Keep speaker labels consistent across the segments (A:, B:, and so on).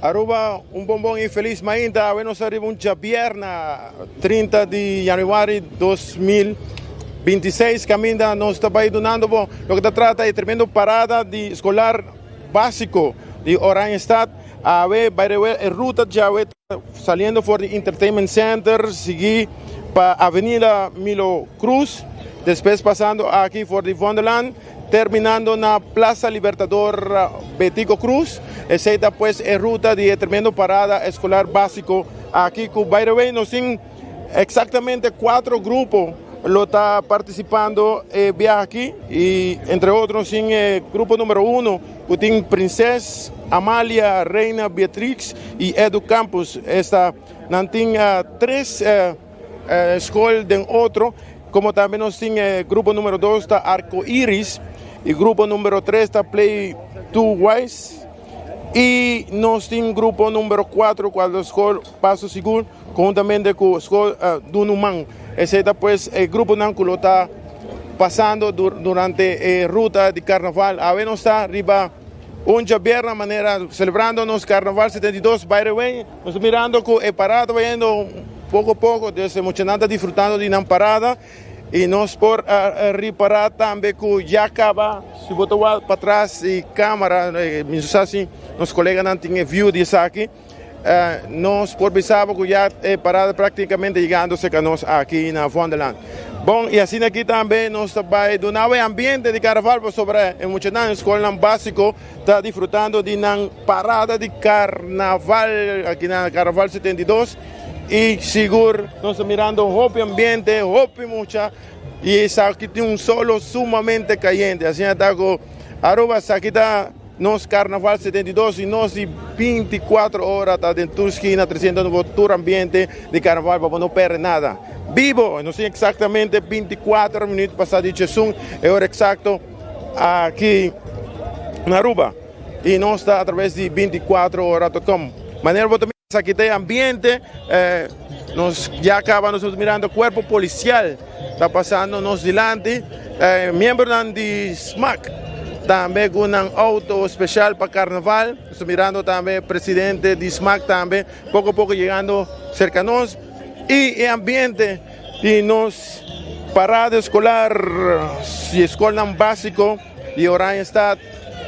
A: Aruba un bon bon y feliz mainta. Awe nos ariba un djabierna 30 di januari 2026 caminda nos ta bay dunando bo loke ta trata e tremendo parada di escolar basico di Oranjestad. Awe by the way e ruta djawe ta saliendo for di Entertainment Center sigui pa Avenida Milo Cruz despues pasando aki for di Vondellaan. Terminando na Plaza Libertador Betico Cruz, esey ta pues e ruta di e tremendo parada escolar basico aki cu by the way nos tin exactamente cuatro grupo lo ta participando e biaha aki y entre otro nos tin e grupo numero uno cu tin Prinses Amalia, Reina Beatrix y Edu Campus esta nan tin tres Skol den otro, como tambe nos tin e grupo numero dos ta Arco Iris y grupo numero tres ta Play Two Wise y nos tin grupo numero cuatro cual ta Skol Paso Sigur conhuntamente cu Skol Dunuman. Esey ta pues e gruponan cu lo ta pasando durante e ruta di carnaval. Awe nos ta riba un djabièrnè manera celebrando nos Carnaval 72 by the way. Nos ta mirando cu e parada ta bayendo poco poco, dus e muchanan ta disfrutando di nan parada y nos por ripara tambe cu ya caba, si bo ta wak patras di camara, mi no sa si nos coleganan tin e view di esaki, nos por bisa bo cu ya e parada practicamente yegando cerca nos aki na Vondelland. Bon, y asina aki tambe nos ta bay duna e ambiente di carnaval pasobra e muchanan e scolnan basico ta disfrutando di nan parada di carnaval aki na Carnaval 72 y sigur nos ta mirando hopi ambiente, hopi mucha y esaki tin un solo sumamente cayente. Asina ta cu Aruba esaki ta nos Carnaval 72 y nos di 24 ora ta den tur skina treciendo bo tur ambiente di carnaval pa bo no perde nada. Bibo! Nos tin exactamente 24 minuut pasa di djesun e ora exacto. Aki na Aruba y nos ta a traves di 24 ora dot com. Manera bo ta mira esaki ta e ambiente, nos ya caba nos ta mirando cuerpo policial ta pasando nos dilanti, miembronan di smac tambe cu nan auto special pa carnaval, nos ta mirando tambe presidente di smac tambe poco poco yegando cerca nos y e ambiente di nos parada escolar y escolnan basico di Oranjestad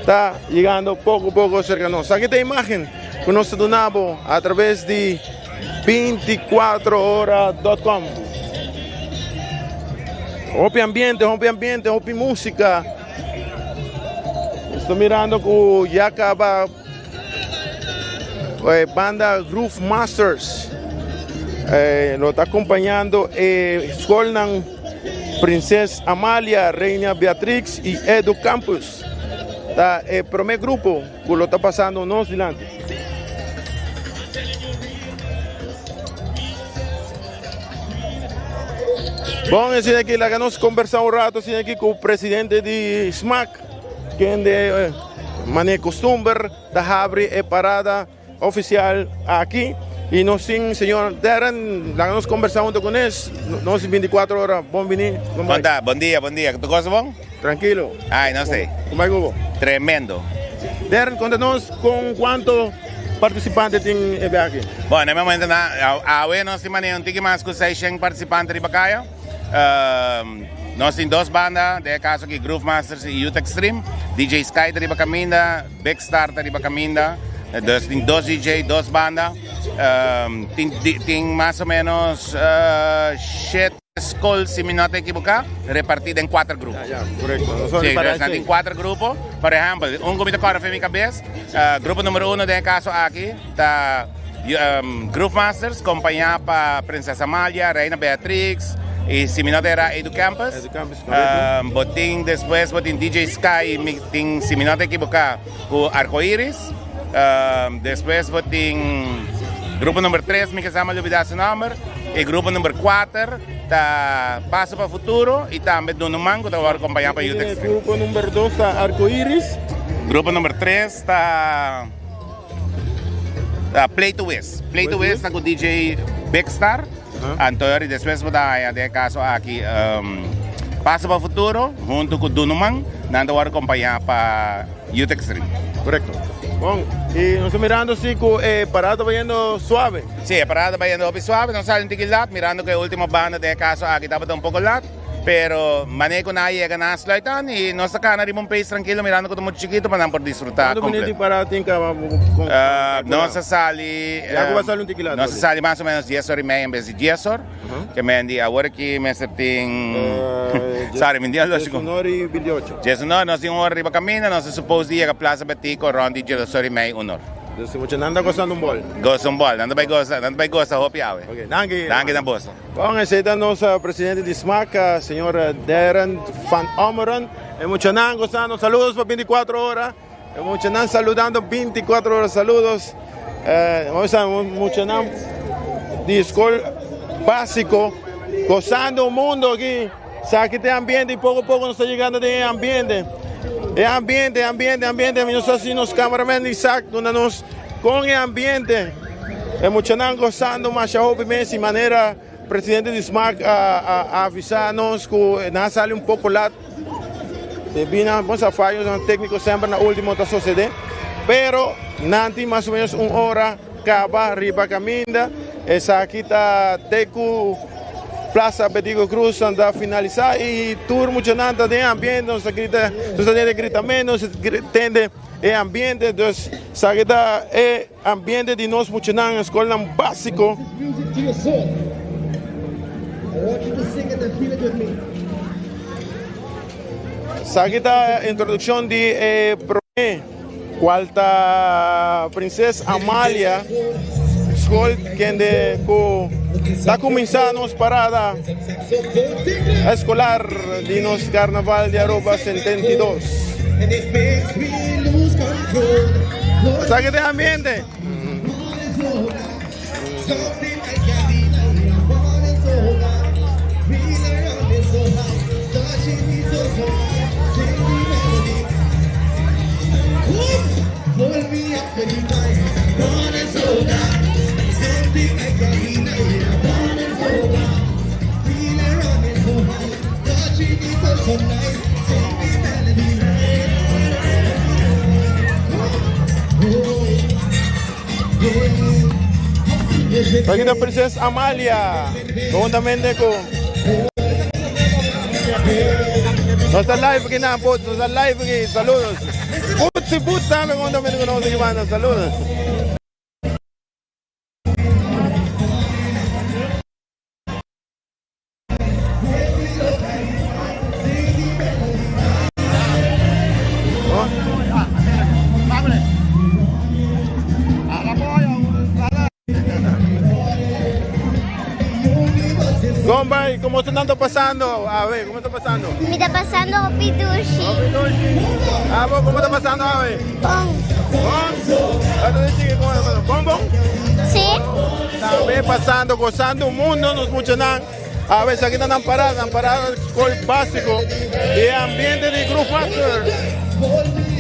A: ta yegando poco poco cerca nos. Aki ta e imagen cu nos ta duna bo a traves di 24 hora dot com. Hopi ambiente, hopi ambiente, hopi musica. Nos ta mirando cu ya caba. E banda Groove Masters lo ta acompañando e scolnan Prinses Amalia, Reina Beatrix y Edu Campus. Ta e prome grupo cu lo ta pasando nos dilanti. Bon, asina aki laga nos conversa un rato asina aki cu presidente di SMAC. Kende manera costumber ta habri e parada oficial aki y nos tin señor Darren laga nos conversa hunto con es nos tin 24 ora bon bini.
B: Con ta? Bon dia, bon dia. Tur cosa bon?
A: Trankilo.
B: Ay, no sé.
A: Con bai cu bo?
B: Tremendo.
A: Darren, conta nos con cuanto participante tin e biaha aki?
B: Bon, na e momento na awe nos tin manera un tiki mas cu 600 participante riba caya. Nos tin dos banda, den e kaso aki Groove Masters i Youth Extreme. DJ Sky ta riba kaminda, Big Star ta riba kaminda. Dus tin dos DJ, dos banda. Tin tin mas o menos shete skol, si mi no ta ekiboká, repartí den kuater grupo.
A: Ya, korekto. Nos
B: Sí, dus nan tin kuater grupo. Por ehèmpel, un ku mi ta kòrda for mi kabes, grupo numero uno den e kaso aki ta. Groove Masters kompañá pa Princesa Amalia, Reina Beatrix i si mi no ta erá Edu Campus.
A: Edu Campus, korekto.
B: Bo tin despues bo tin DJ Sky i mi tin si mi no ta ekiboká ku Arco Iris. Despues bo tin grupo number tres mi kisa mi a lubidá su nòmber i grupo number kuater ta Paso pa Futuro i tambe Dunuman ku ta wòrdu kompañá pa Youth Extreme.
A: Grupo number dos ta Arco Iris.
B: Grupo number tres ta. Play to Wiz. Play to Wiz ta ku DJ Big Star. Anto yori despues bo ta haya den e kaso aki Paso pa Futuro hunto ku Dunuman. Nan ta wòrdu kompañá pa Youth Extreme.
A: Korekto. Bon, i nos ta mirando si ku e parada ta bayendo suave.
B: Sí, e parada ta bayendo hopi suave. Nos sali un tiki lat, mirando ku e último banda den e kaso aki tabata un poko lat. Pero manera ku nan a yega nan a sluit an i nos ta kana riba un pace trankilo mirando ku ta muchu chikitu pa nan por disfrutá
A: Kuantu
B: kompleto.
A: minüt di parada tin kaba ku
B: kalkulá? Nos a sali,
A: Ya ku bo a sali un tiki lat
B: nos a
A: hopi.
B: sali mas o ménos dies or i meia en bes di dies or. Ke men di awor aki mester tin, sorry mi tin
A: Dies un or i bintiocho.
B: Dies un or, nos tin un ora riba kaminda, nos ta suppose di yega Plaza Betico rond di dies or i mei, un or.
A: Dus muchanan ta gozando un bol.
B: Goza un bol, nan ta bai goza, nan ta bai goza hopi awe.
A: Ok, danki.
B: Danki na boso.
A: Bon, esei ta nos presidente di smac, señor Darren van Ommeren. E muchanan gozando, saludos pa 24 ora. E muchanan saludando 24 ora, saludos. Vamos a muchanan di skol básico gozando un mundo aki. Sa aki te ambiente y poco poco nos ta llegando den e ambiente. E ambiente, ambiente, ambiente. Mi no sa si nos cameraman Isaac duna nos con e ambiente. E muchanan gozando masha hopi mes y manera presidente di smac a avisa nos cu nan a sali un poco lat. Debí na bon sa fayonan técnico semper na ultimo ta sosede. Pero nan tin mas o menos un ora caba riba caminda. Esaki ta te cu Plaza Betico Cruz nan ta finalisa y tur muchanan ta den ambiente, nos ta grita, nos ta tende gritamento, nos ta tende e ambiente, dus esaki ta e ambiente di nos muchanan escolnan basico. Esaki ta introduccion di e prome cual ta Prinses Amalia School kende cu ta cuminsa nos parada escolar di nos Carnaval di Aruba 72. Esaki ta e ambiente. Aquí ta Prinses Amalia, conjuntamente cu... Nos ta live aquí na Putz, nos ta live aquí, saludos. Putz y Putz tambe conjuntamente cu nos aquí banda, saludos. Gombay, ¿cómo está tanto pasando? A ver, ¿cómo está pasando?
C: Mi ta pasando hopi dushi.
A: Hopi dushi. Ah, vos, ¿cómo está pasando, a ver?
C: Bon.
A: Bon? ¿Cómo está pasando? ¿Bon, bon?
C: Sí.
A: Tambe pasando, gozando un mundo, nos muchanan. A veces aquí están paradas, están paradas skol básico y e ambiente di Groove Master.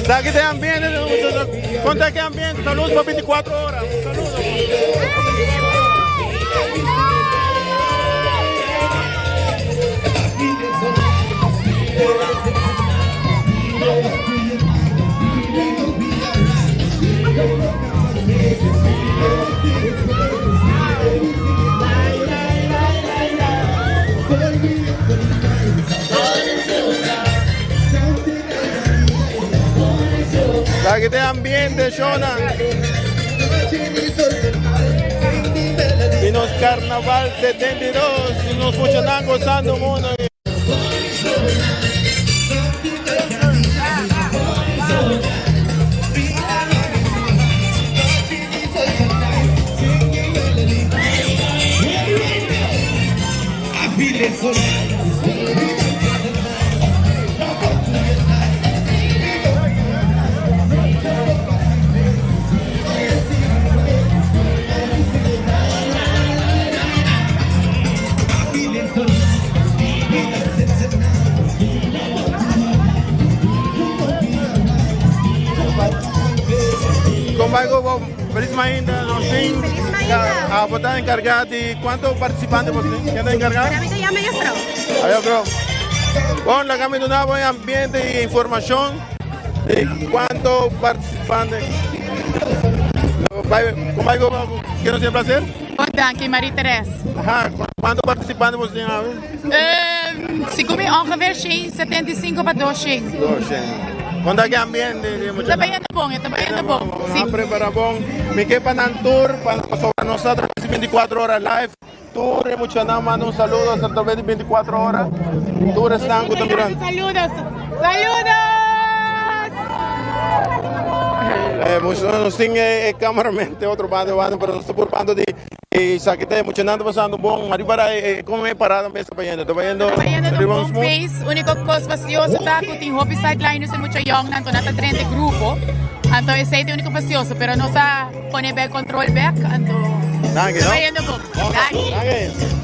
A: Esaki ta e ambiente, konta ki ambiente, saludos pa 24 ora. Saludos. Esaki ta e ambiente, shownan. Di nos Carnaval 72 y nos muchanan gozando mundo. bai ku bo Feliz mainta nos tin
D: Feliz mainta.
A: Abo ta encarga di cuanto participante bo tin? Ken ta encarga?
D: Para mi ta yama juffrouw.
A: A juffrouw. Bon, laga mi duna bo e ambiente y informacion di cuanto participante. Bai, con bai ku bo? Ken nos tin e placer?
E: Bon danki Marie Therese.
A: Aha, cuanto participante bo tin awe?
E: Segun mi ongeveer 175 pa 200.
A: 200. Kon ta ki ambiente di mucha?
E: Ta bayendo bon, e ta bayendo bon.
A: Si. A prepara bon. Mi ke pa nan tur, pa pasobra nos ta traves di 24 ora live. Tur e muchanan manda un saludo a traves di 24 ora. Tur esnan ku ta mirando.
E: Saludos! Saludos!
A: Nos tin e cameraman te otro banda, pero nos ta purbando di Esaki ta e muchanan ta pasando bon ariba ra e kon e parada mes ta bayendo ta bayendo
E: Ta bayendo ta
A: riba
E: un
A: un
E: bon
A: smooth.
E: pace unico cos fastioso ta cu tin hopi sideliners y mucha youngnan anto nan ta drenta e grupo anto esey ta e unico fastioso pero nos a pone bek control bek anto
A: Danki
E: ta
A: no.
E: bayendo bon danki.
A: Danki.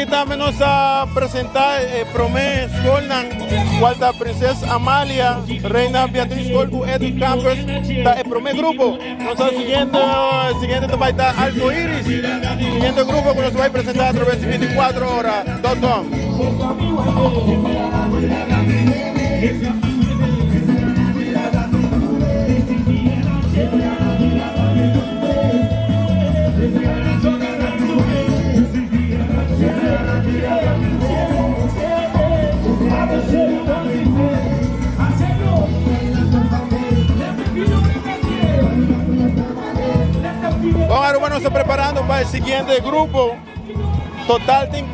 A: tambe nos a presenta e prome skolnan cual ta Prinses Amalia, Reina Beatriz School cu Edu Campus ta e prome grupo. Nos ta siguiendo, siguiente ta bay ta Arco Iris, siguiente grupo cu nos bay presenta a traves di 24 hora dot com. Bon Aruba nos ta preparando pa e siguiente grupo. Total tin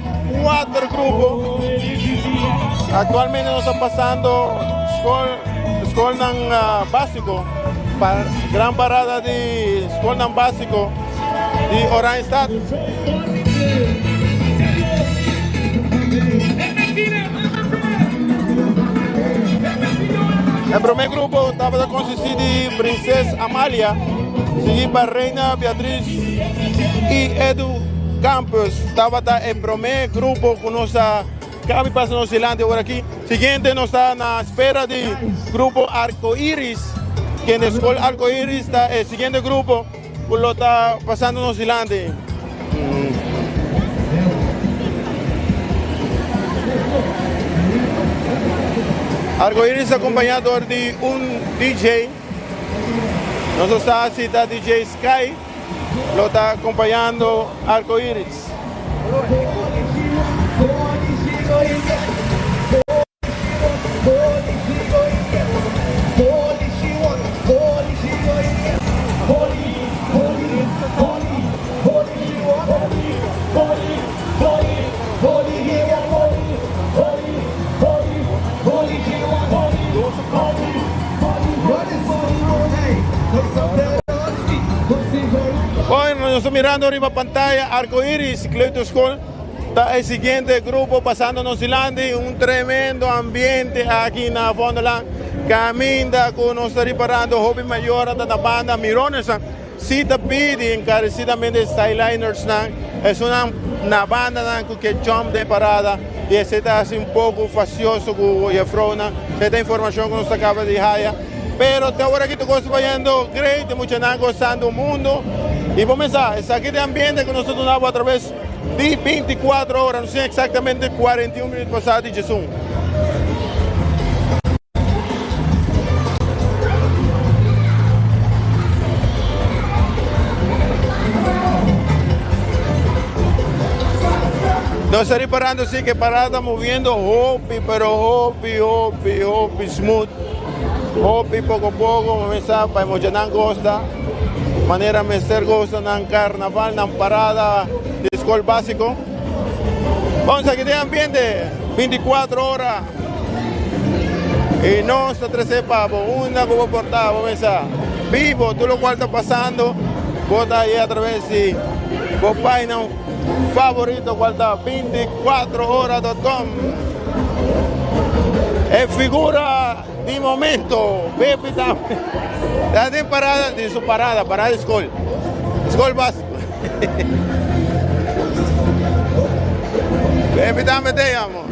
A: cuatro grupo. Actualmente nos ta pasando school, schoolnan ah, básico. Pa gran parada di schoolnan básico di Oranjestad. E prome grupo tabata consisti di Prinses Amalia, sigui pa Reina Beatriz y Edu Campos. Tabata e prome grupo cu nos a cabi pasa nos dilanti awor aki. Siguiente nos ta na espera di grupo Arco Iris, kende School Arco Iris ta e siguiente grupo cu lo ta pasando nos dilanti. Arco Iris acompaña door di un DJ. Nos ta cita DJ Sky lo ta acompañando Arco Iris. Bueno, nos ta mirando riba pantaya Arco Iris Kleuterschool ta e siguiente grupo pasando nos dilanti. Un tremendo ambiente aki na Vondellaan. Caminda cu nos ta riparando hopi mayor ta na banda mirones. Si ta pidi encarecidamente sideliners-nan, esunnan na bandanan cu ke jump den parada y esey ta haci un poco fastioso cu jefrounan. Esey ta informacion cu nos ta caba di haya. Pero te awor aki tur cos ta bayendo great, e muchanan gozando mundo. Y bo mesa, esaki ta e ambiente cu nos ta duna bo atraves di 24 ora, nos tin exactamente 41 minuut pasa di djesun. Nos ta riparando si ke parada ta moviendo hopi pero hopi hopi hopi smooth. Hopi poko poko mester pa e muchanan gosta manera mester gosta nan carnaval nan parada di skol basico. Bon esaki ta e ambiente 24 ora. Y nos ta trece pa bo unda cu bo por ta, bo mesa vivo tur locual ta pasando, bo ta haye a traves di bo pagina favorito cual ta 24 hora dot com. E figura di momento, Pepe ta ta den parada, di su parada, parada di scol, scol basico. Pepe tambe te amo.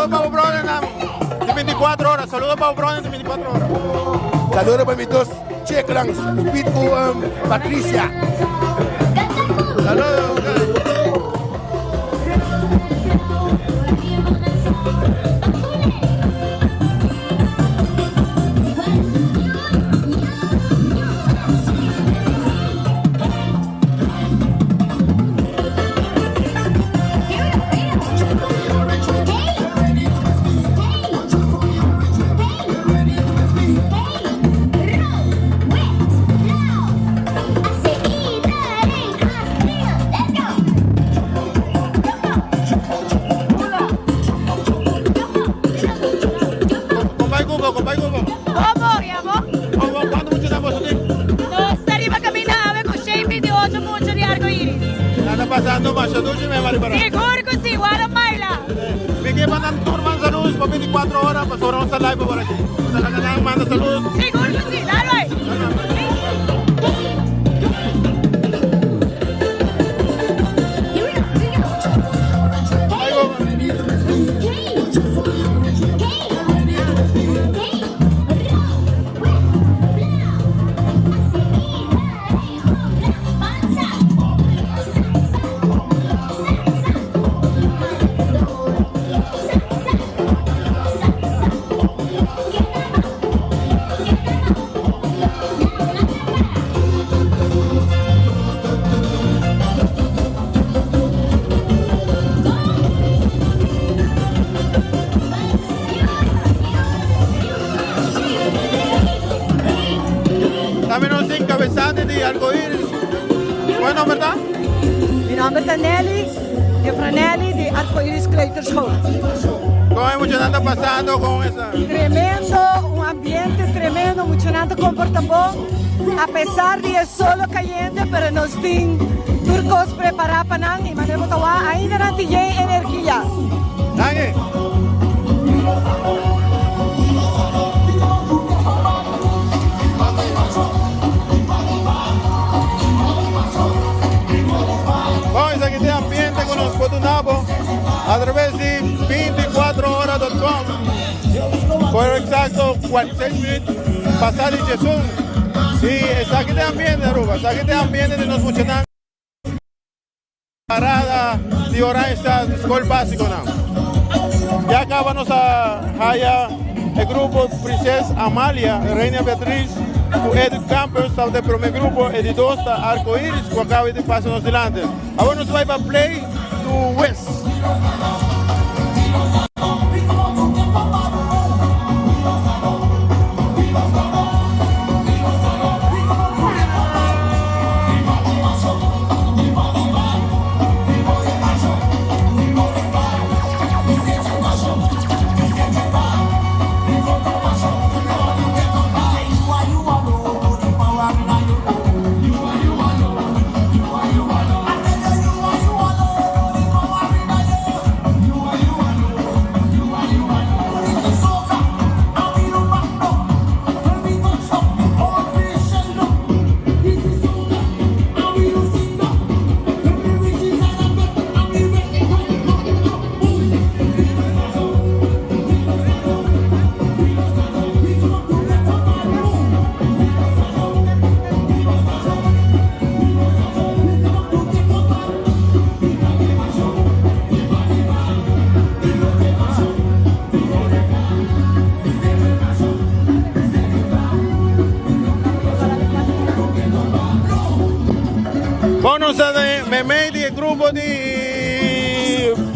A: Saludo pa bo brothernan di 24 horas. Saludo pa bo brothernan di 24 horas.
D: Saludo pa mi dos cheknan, Speed ku Patricia.
A: Saludo. Con bai cubo, con bai cubo.
F: Bobo, yamo.
A: Bobo, cuánto mucho estamos aquí?
F: Nos ta riba caminda awe cu 128 mucho di Arco Iris.
A: Nada pasando, masha dushi me vale para.
F: Sigur cu si, guarda baila.
A: Mi ke mandan tur man saludos pa 24 horas, pa sobra un live por aquí. Talaga manda saludos.
F: Sigur cu si, dale bai.
A: Tambe nos tin cabezante di Arcoiris. Bueno, ¿verdad?
G: Mi nomber ta Nelly, juffrouw Nelly di Arcoiris Kleuterschool.
A: Con e muchanan ta pasando con esa?
G: Tremendo, un ambiente tremendo, muchanan ta comporta bon, a pesar di e solo cayente, pero nos tin tur cos prepara pa nan y manera bo ta wak ainda nan tin yen energia.
A: Danki. Bon, esaki ta e ambiente ku nos por duna bo a traves di 24hora.com. Por exacto 46 minuut pasa di djesun. Y esaki ta e ambiente Aruba, esaki ta e ambiente di nos muchanan. Parada di Oranjestad Skol Básikonan. Ya kaba nos a haya e grupo Prinses Amalia, Reina Beatriz ku Edith Campos tabata e prome grupo, e di dos ta Arco Iris ku a kaba di pasa nos dilanti. Awor nos bai pa Play to West. Bon nos ta den meimei di e grupo di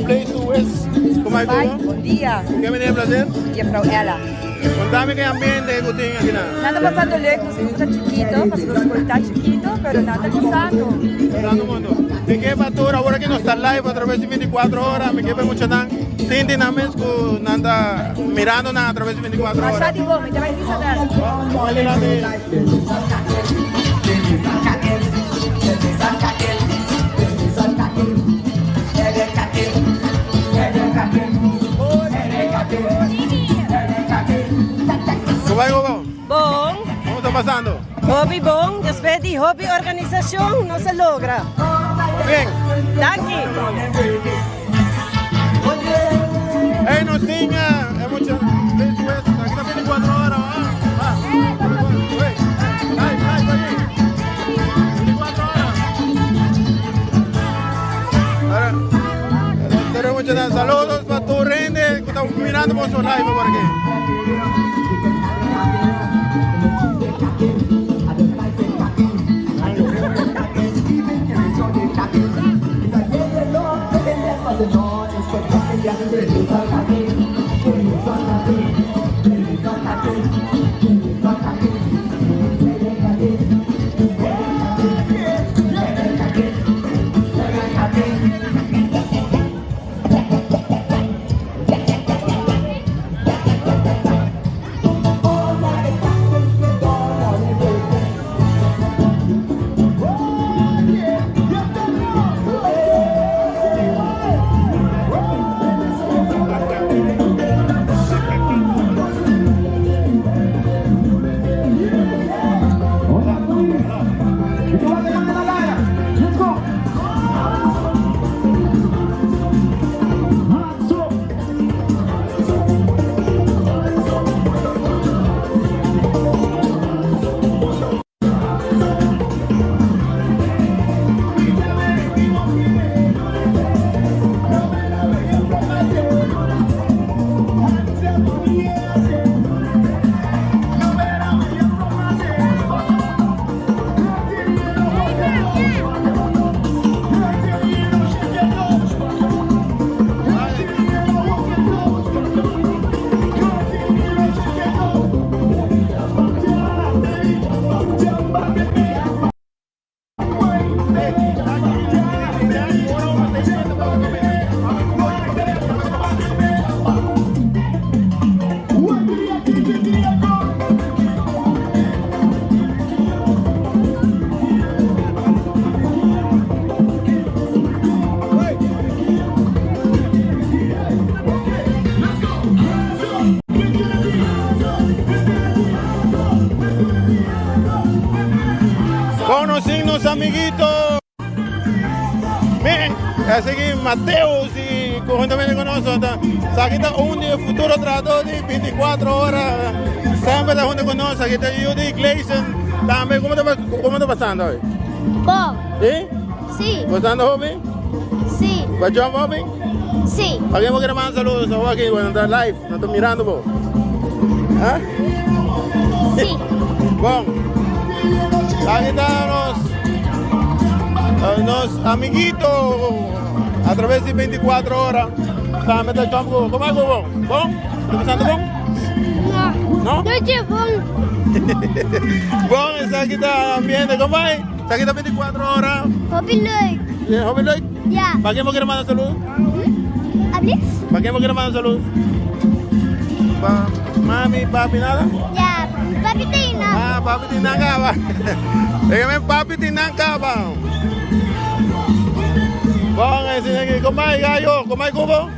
A: Place to West. Como hay
H: Bai, bon dia.
A: Ke mi tin e placer?
H: Juffrouw Ella.
A: Contame ke ambiente ku tin aki nan.
H: Nan ta pasando leuk, nos grupo ta chikito, pasobra nos skol ta chikito, pero nan ta gozando.
A: Gozando mundo. Mi ke pa tur awor aki nos ta live a traves di 24 ora, mi ke pa e muchanan sinti nan mes ku nan ta mirando nan a traves di 24 ora.
H: Masha di bo, mi ta bai Isabel.
A: Con bai gobo?
G: Bon.
A: Como ta pasando?
G: Hopi bon, despues di hopi organisacion nos a logra.
A: Bien.
G: Danki.
A: Hey, nos tin. mirando boso live awor aki. Conocí nos amiguitos. Miren, así que Mateus y conjuntamente con nosotros, aquí está un día futuro trato de 24 horas. Siempre está junto con nosotros. Aquí está Judy Gleason. También, ¿cómo está, cómo está pasando hoy?
C: Bom.
A: ¿Sí?
C: Sí.
A: ¿Gozando, joven?
C: Sí.
A: ¿Va jump, joven?
C: Sí.
A: ¿Alguien quiere mandar saludos aquí cuando está live? No estoy mirando, vos. ¿Ah?
C: Sí.
A: Bon. Aquí estamos. Nos amiguitos a través de 24 horas. También está jump, ¿Cómo es, bon? ¿Bon? ¿Está pasando bon?
C: No.
A: ¿No?
C: No te bon.
A: Bon, está aquí está ambiente. ¿Cómo es? Está aquí está 24 horas.
C: Hopi leuk.
A: Yeah, hopi leuk?
C: Ja.
A: ¿Para quién quiere mandar saludos?
C: ¿Hables?
A: ¿Para quién quiere mandar saludos? Pa mami, papi, nada?
C: Ja, papi Tina.
A: Ah, papi Tina caba. Dígame, papi Tina caba. Bon, ese ¿cómo hay gallo? ¿Cómo hay cubo?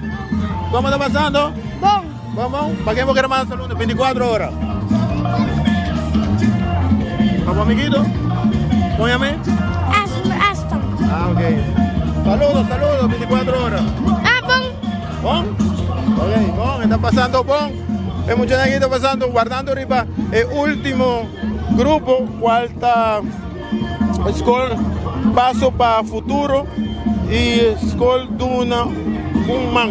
A: ¿Cómo está pasando?
C: Bon.
A: Bon, bon. ¿Para quién quiere mandar saludos? 24 horas. ¿Vamos, amiguito? ¿Cómo llame?
C: Aston.
A: Ah, ok. Saludos, saludos, 24 horas.
C: Ah, bon.
A: Bon. Ok, bon, está pasando bon. Hay mucha gente está pasando, guardando arriba el último grupo, cual está Skol Paso para Futuro y Skol Duna un man.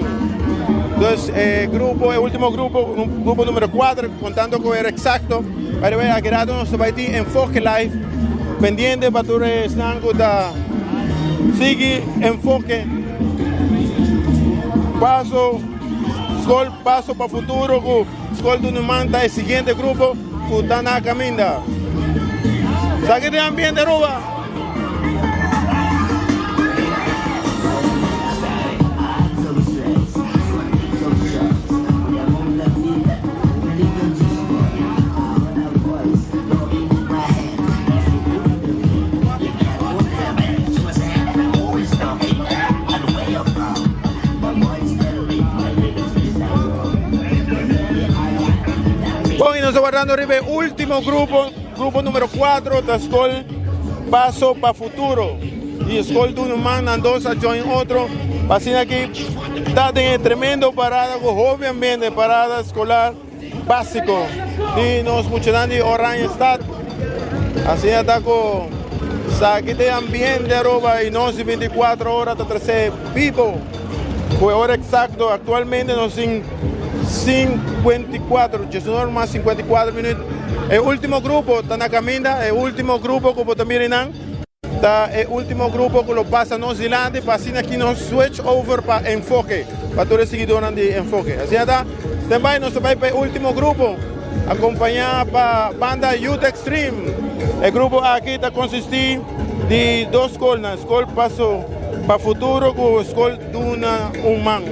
A: Entonces, eh, grupo, el último grupo, grupo número 4, contando con el exacto, para ver a Gerardo nos va a Enfoque Live, pendiente para tu ta sigue Enfoque. Paso, Skol Paso para Futuro, ku Skol Duna Man ta e siguiente grupo ku ta na caminda. Sa ki den ambiente Aruba. Bon, y nos ta wardando riba e ultimo grupo, grupo numero 4, ta Skol Paso pa Futuro. Y Skol Duna Man, nan dos a join otro. Pa asina aki ta den e tremendo parada cu hopi ambiente, parada escolar basico di nos muchanan di Oranjestad. Asina ta cu sa aki den ambiente Aruba y nos di 24 ora ta trece bibo. Ku e ora eksakto aktualmente nos tin 54, 19 mas 54 minüt. E último grupo ta na kaminda, e último grupo ku bo ta mira einan ta e último grupo ku lo pasa nos dilanti pa asina aki nos switch over pa Enfoke, pa tur e siguidónan di Enfoke. Asina ta, stand by, nos ta bai pa e último grupo akompañá pa banda Youth Extreme. E grupo aki ta konsistí di dos skolnan, Skol Paso pa Futuro ku Skol Duna un Man.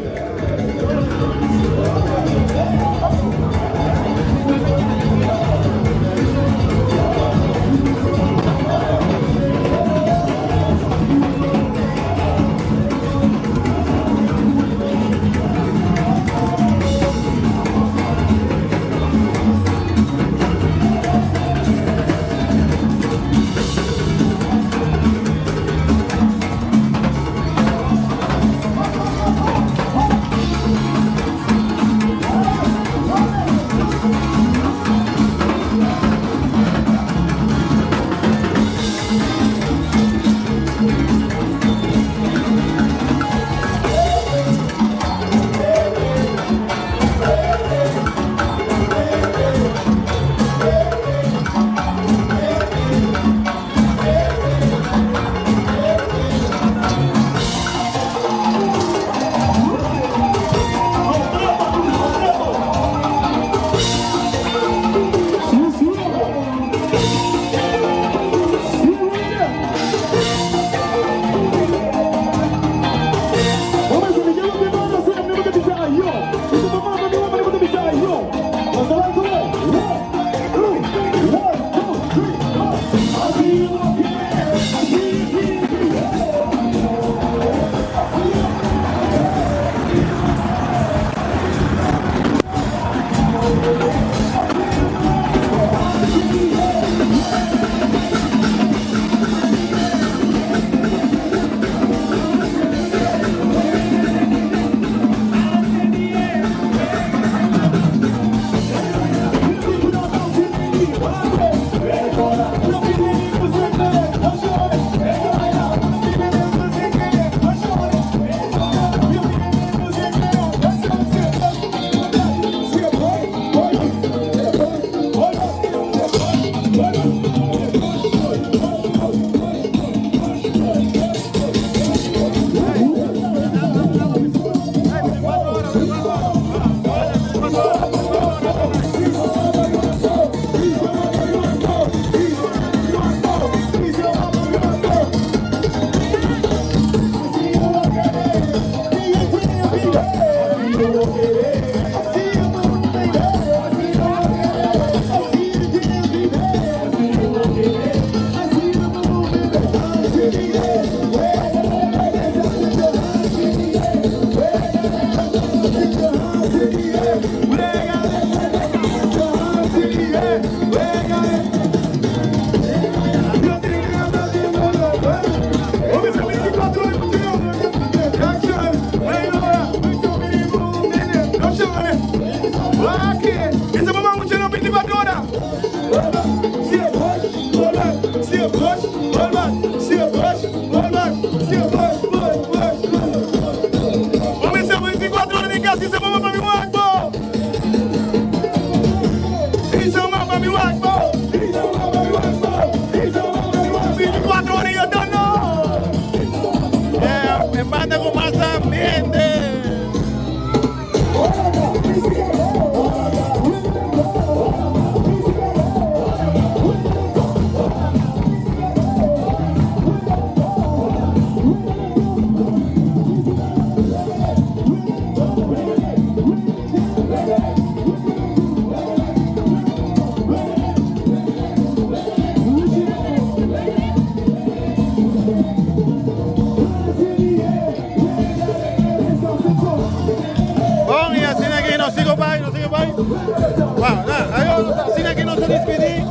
A: Bon, y asina aki nos sigo bai, nos sigo bai. Wow, na, ayo, asina aki nos ta despidi.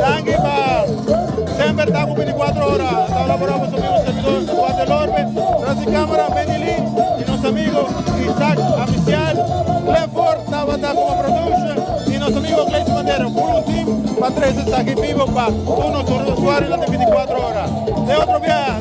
A: Danki pa semper ta ku 24 ora. Ta laborá boso amigo servidor Eduardo Lorbe. Tras di cámara Benny Lee y nos amigo Isaac Amicial. Cleford tabata como production y nos amigo Gleis Madero. Full un team pa trece esaki vivo pa tur nos usuarionan di 24 ora. Te otro biaha.